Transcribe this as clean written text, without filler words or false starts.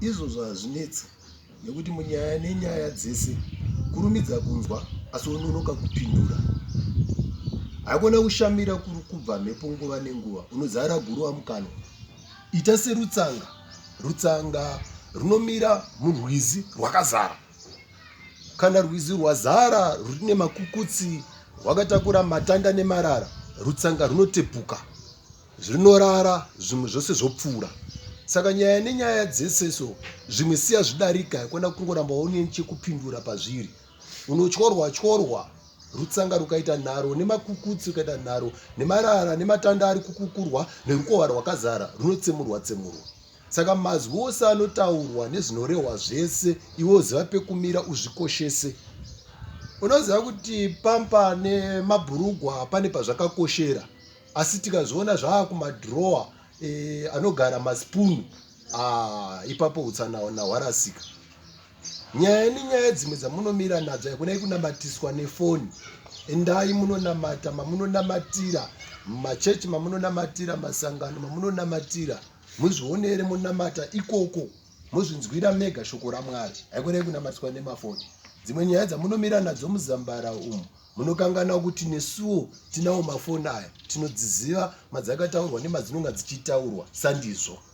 Izvozvo hazvinetsi nekuti munyaya nenyaya dzese kurumidza kunzwa asi wononoka kupindura. Haikona kushamira kuri kubva mhepo nguva nenguva unozara guruva mukanwa. Ita serutsanga. Rutsanga runomira murwizi rwakazara. Kana rwizi rwazara rune makukutsi rwakatakura matanda nemarara, rutsanga runotepuka. Zvinorara zvimwe zvose zvopfuura. Saka nyaya nenyaya dzese so zvimwe siya zvidarika haikona kungoramba une chekupindura pazviri. Unotyorwa tyorwa rutsanga rukaita nharo nemakukutsi ukaita nharo nemarara nematanda ari kukukurwa nerukova rwakazara runotsemurwa tsemurwa. Saka mazwi ose anotaurwa nezvinorehwa zvese iwe uziva pekumira uzvikoshese. Unoziva kuti pampa nemabhurugwa pane pazvakakoshera. Asi tikazviona zvaa kumadhirowa e, anogara maspoon ah, ipapo utsanana hwarasika. Nyaya nenyaya dzimwe dzamunomira nadzo haikona kunamatiswa nefoni. Endai munonamata mamunonamatira, machechi mamunonamatira, masangano mamunonamatira, muzvionere monamata ikoko mozvinzwira mega shoko raMwari. Haikona kunamatiswa nemafoni. Dzimwe nyaya dzamunomira nadzo muzambara umu Munokanganwa kuti nesuwo tinawo mafoni aya tinodziziva madzakataurwa nemadzinonga dzichitaurwa sandizvo.